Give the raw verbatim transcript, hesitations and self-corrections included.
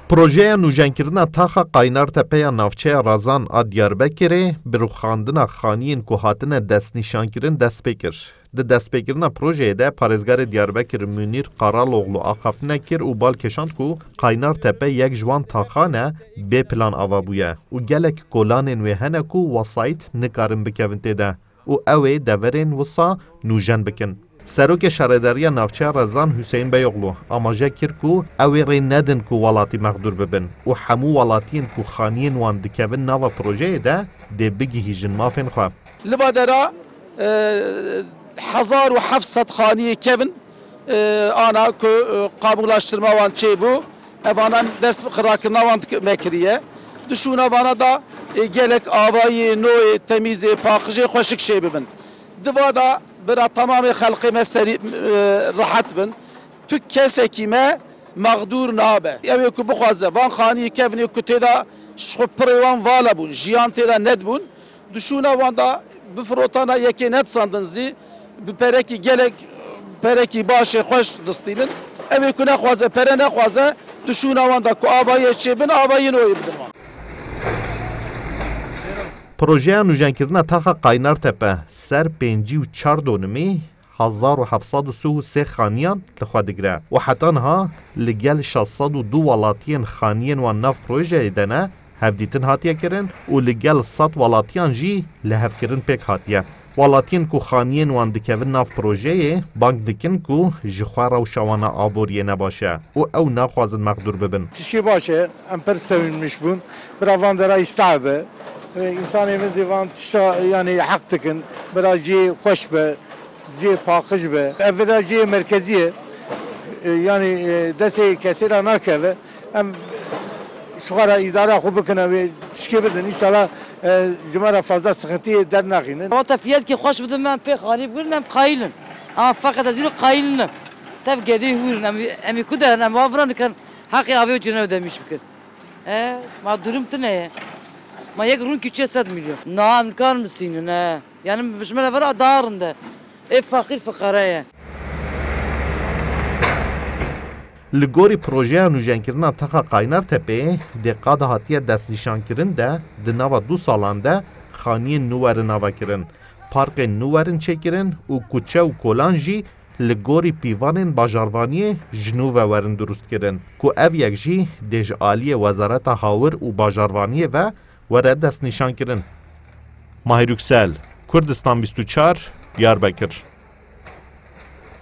Projeya nûjenkirina taxa Qaynartepe ya navçeya Razan a Diyarbekirê bi rûxandina xaniyên ku hatine destnîşankirin dest pê kir. Di destpêkirina projeyê de parêzgarê Diyarbekir Munîr Qaraloglu axaftinek kir û bal kêşand ku Qaynartepe yek ji wan taxan e bê plan ava bûye û gelek kolanên wê hene ku wesayît nikarin bikevin tê de û ew ê deverên wisa nûjen bikin. Serokê Şaredariya Navçeya Rezan Hüseyin Beyoglu amaje kir ku ew ê rê nedin ku welatî mexdûr bibin û hemû welatiyên ku xaniyên wan dikevin nava projeyê de dê bigihîjin mafên xwe. Li va dera, e, hezar û heft sed xaniyê kevin, e, ana ku, e, qabûlaştirma wan çêbû, ev ana dest xirakirina wan dik-, vekiriye. Di şûna vana da, e, gelek avayê noyê, temîzê, paqijê xweşik çê bibin. Di va da bira temamê xelqê me serî, e, rehet bin. Tu kesekî me mexdûr nabe. Ew ê ku bixwaze van xaniyê kevin ê ku tê de ji xwe pirê wan vala bûn, jiyan tê de nedibûn, di şûna wan de bi firotana yekê nedisandin zî, bi perekî gelek, perekî başê xweş distînin. Ew ê ku nexwaze, pere nexwaze, di şûna wan de ku avayê çêbin, avayî noyê bidin wan. Projeya nûjenkirina taxa Qaynartepe ser pêncî û çar donimî hezar û heft sed û sih û sê xaniyan li xwe digire û heta niha li gel şeş sed û du welatiyên xaniyên wan nav projeyê de ne, hevdîtin hatiye kirin û li gel sed welatiyan jî lihevkirin pêk hatiye. Welatiyên ku xaniyên wan dikevin nav projeyê, bang dikin ku ji xwe rewşa wan a aboriyê ne baş e û ew naxwazin mexdûr bibin. Tişkê baş e, em pir sevinmiş bûn. Bira van dera îstah be. Însanê min zî van tişta, yanî heq dikin. Bira cihê xweş be, cihê paqij be. Ev bira cihê merkezî ye. E, yanî, e, destê kesê re nakeve. Em ji xwe re îdara xwe bikin, ew ê tişkê bidin. Înşallah, e, ji me re fazla sıkıntıyê dernaxînin. Wata fiyetkê xweş bidin me, em pê xanî bigirin, em qayîl in. Ama feqet ez îro qayîl nim. Tev gedê hûr in, em, em ê ku derin, em wa vira nikin, heqê avê û cîranê demîş bikin. E, ma durum tune ye. Ma yek rûn kî çê sed milyon. Na, em nikarin bisînin, e. Yani, bi ji me re vira daha rind e. Ê feqîr fiqare ye. Li gorî projeya nûjenkirina taxa Qaynartepeyê dê qada hatiye destnîşankirin de di nava du salan de xaniyên nû werin avakirin, parkên nû werin çêkirin û kuçe û kolan jî li gorî pîvanên bajarvaniyê ji nû ve werin durustkirin, ku ev yek jî dê ji aliyê Wezareta Hawir û Bajarvaniyê ve were destnîşankirin. Mahir Yüksel, Kurdistan bîst û çar, Diyarbekir.